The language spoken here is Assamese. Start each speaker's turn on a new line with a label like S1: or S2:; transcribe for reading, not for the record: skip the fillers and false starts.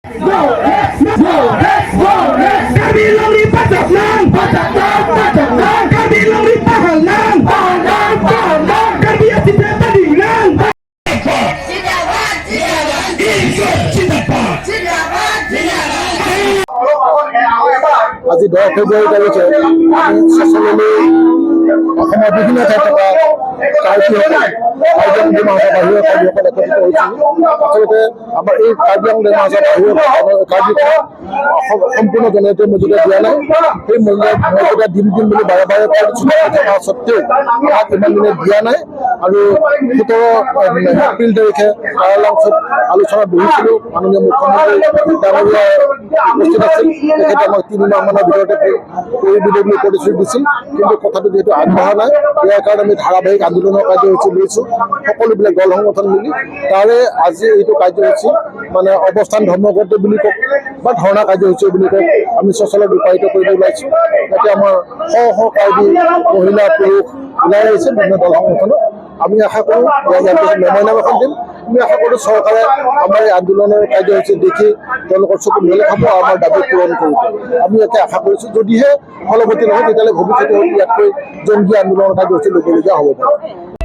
S1: Go, go, go, Karbi Longri Pachaknang, Pachaknang, Pachaknang, Karbi Longri Pahalnang, Pahalnang, Pahalnang, Karbi Asita Tadingnang.
S2: জিন্দাবাদ, জিন্দাবাদ।
S1: জিন্দাবাদ।
S2: জিন্দাবাদ, জিন্দাবাদ।
S3: আজি 10 ফেব্ৰুৱাৰী তাৰিখে আমি চেচনলৈ অসমৰ বিভিন্ন ঠাইত থকা কাৰ্বিসকল, কাৰ্বি আংলং, ডিমা হাছাও বাহিৰৰ কাৰ্বিসকল একত্ৰিত হৈছিল। আচলতে আমাৰ এই কাৰ্বি আংলং, ডিমা হাছাও বাহিৰৰ কাৰ্বিসকলক অসম সম্পূৰ্ণ জনজাতীয় মৰ্যাদা দিয়া নাই। সেই মৰ্যাদা দিম দিম বুলি বাৰে বাৰে প্ৰতিশ্ৰুতি থকা সত্ত্বেও আমাক ইমান দিনে দিয়া নাই। আৰু 17 এপ্ৰিল তাৰিখে তাৰালাংছত আলোচনাত বহিছিলোঁ। মাননীয় মুখ্যমন্ত্ৰী ডাঙৰীয়া উপস্থিত আছিল। তেখেতে আমাক 3 মাহ মানৰ ভিতৰতে কৰি দিব বুলি প্ৰতিশ্ৰুতি দিছিল। কিন্তু কথাটো যিহেতু আগবঢ়া নাই, ইয়াৰ কাৰণে আমি ধাৰাবাহিক আন্দোলনৰ কাৰ্যসূচী লৈছোঁ, সকলোবিলাক দল সংগঠন মিলি। তাৰে আজি এইটো কাৰ্যসূচী, মানে অৱস্থান ধৰ্মঘট বুলি কওক বা ধৰ্ণা কাৰ্যসূচী বুলি কওক, আমি চচলত ৰূপায়িত কৰিব ওলাইছোঁ। ইয়াতে আমাৰ শ শ কাৰ্বি মহিলা, পুৰুষ ওলাই আহিছে বিভিন্ন দল সংগঠনত। আমি আশা কৰোঁ, ইয়াৰ পিছত মেমৰেণ্ডাম এখন দিম। আমি আশা কৰোঁ চৰকাৰে আমাৰ এই আন্দোলনৰ কাৰ্যসূচী দেখি তেওঁলোকৰ চকু মেল খাব আৰু আমাৰ দাবী পূৰণ কৰিব। আমি ইয়াতে আশা কৰিছোঁ। যদিহে ফলৱতী নহয়, তেতিয়াহ'লে ভৱিষ্যতে হয়তো ইয়াতকৈ জংগী আন্দোলনৰ কাৰ্যসূচী ল'বলগীয়া হ'ব পাৰে।